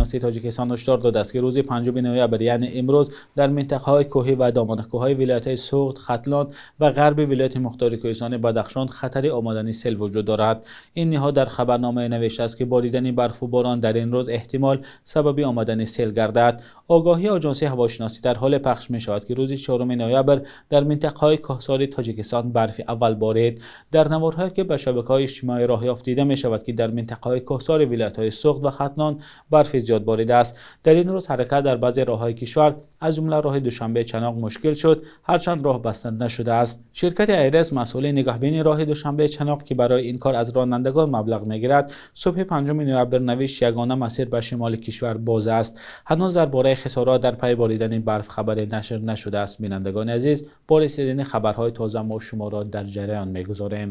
Ҳавошиносии Тоҷикистон ҳушдор додааст, ки рӯзи 5 ноябр, яъне имрӯз, дар минтақаҳои кӯҳӣ ва доманакӯҳҳои вилоятҳои Суғд, Хатлон ва ғарби вилояти мухтори кӯҳистони Бадахшон хатари омадани сел вуҷуд дорад. Ин ниҳод дар хабарномае навиштааст, ки боридани барфу борон дар ин рӯз эҳтимол сабаби омадани сел гардад. Огоҳии Оҷонсии Ҳавошиносӣ дар ҳоле пахш мешавад, ки рӯзи 4 ноябр дар минтақаҳои кӯҳсори Тоҷикистон барфи аввал борид. Дар наворҳое, ки ба шабакаҳои иҷтимоӣ роҳ ёфт, дида мешавад, ки дар минтақаҳои кӯҳсори вилоятҳои Суғд ва Хатлон барфи зиёд боридааст. Дар ин рӯз ҳаракат дар баъзе роҳҳои кишвар, аз ҷумла роҳи Душанбе-Чаноқ, мушкил шуд, ҳарчанд роҳ баста нашудааст. Ширкати Айрес, масъули нигаҳбонии роҳи Душанбе-Чаноқ, ки барои ин кор аз ронандагон маблағ мегирад, субҳи 5 ноябр навишт: ягона масир ба шимоли кишвар боз аст. Ҳанӯз дар бораи хисорот дар пайи боридани барф хабаре нашр нашудааст. Бинандагони азиз, бо расидани хабарҳои тоза мо шуморо дар ҷараён мегузорем.